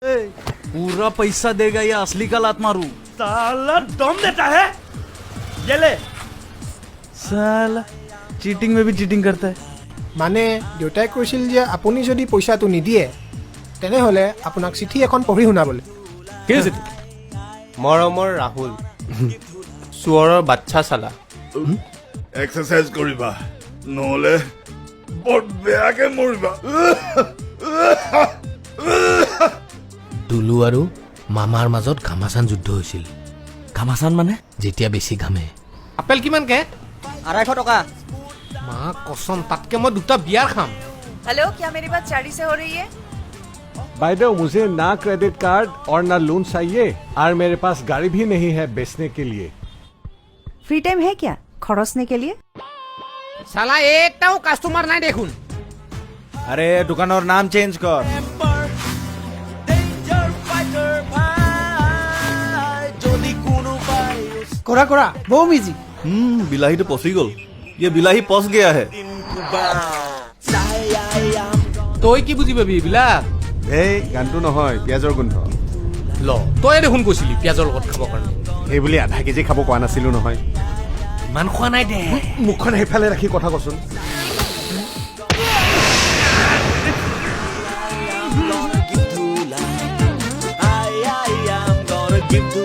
पूरा पैसा देगा या असली का लात मारू? साला दम देता है, ये ले। साला चीटिंग में भी चीटिंग करता है। মানে দেউতাই কৈছিল যে আপুনি যদি পইচাটো নিদিয়ে, তেনেহ'লে আপোনাক চিঠি এখন পঢ়ি শুনাবলৈ। কি চিঠি? মৰমৰ ৰাহুল, চোৰৰ বাচ্ছা চালা। এক্সাৰচাইজ কৰিবা, নহ'লে বৰ বেয়াকে মৰিবা। দুলু আৰু মামাৰ মাজত ঘামাচান যুদ্ধ হৈছিল। घमासान মানে? যেতিয়া বেছি ঘামে। আপেল কিমানকে? 250 টকা। মা কচম, তাতকে মই দুটা বিয়াৰ খাম। हेलो, क्या मेरी बात चारी से हो रही है? भाईदेव, मुझे ना क्रेडिट कार्ड और ना लोन चाहिए और मेरे पास गाड़ी भी नहीं है बेचने के लिए। फ्री टाइम है क्या खरोसने के लिए? চালা এটাও কাষ্টমাৰ নাই দেখোন। আৰে, দোকানৰ নাম চেঞ্জ কৰ। কৰা কৰা, বম ইজি। বিলাহীটো পচি গ'ল। ये বিলাহী पच गया है। তই কি বুজি পাবি এইবিলাক? এই গানটো নহয়, পিঁয়াজৰ গোন্ধ। ল, তই দেখোন কৈছিলি পিঁয়াজৰ লগত খাবৰ কাৰণে। সেইবুলি আধা কেজি খাব কোৱা নাছিলো নহয়। ইমান খোৱা নাই দে। মুখখন সেইফালে ৰাখি কথা কচোন। Give to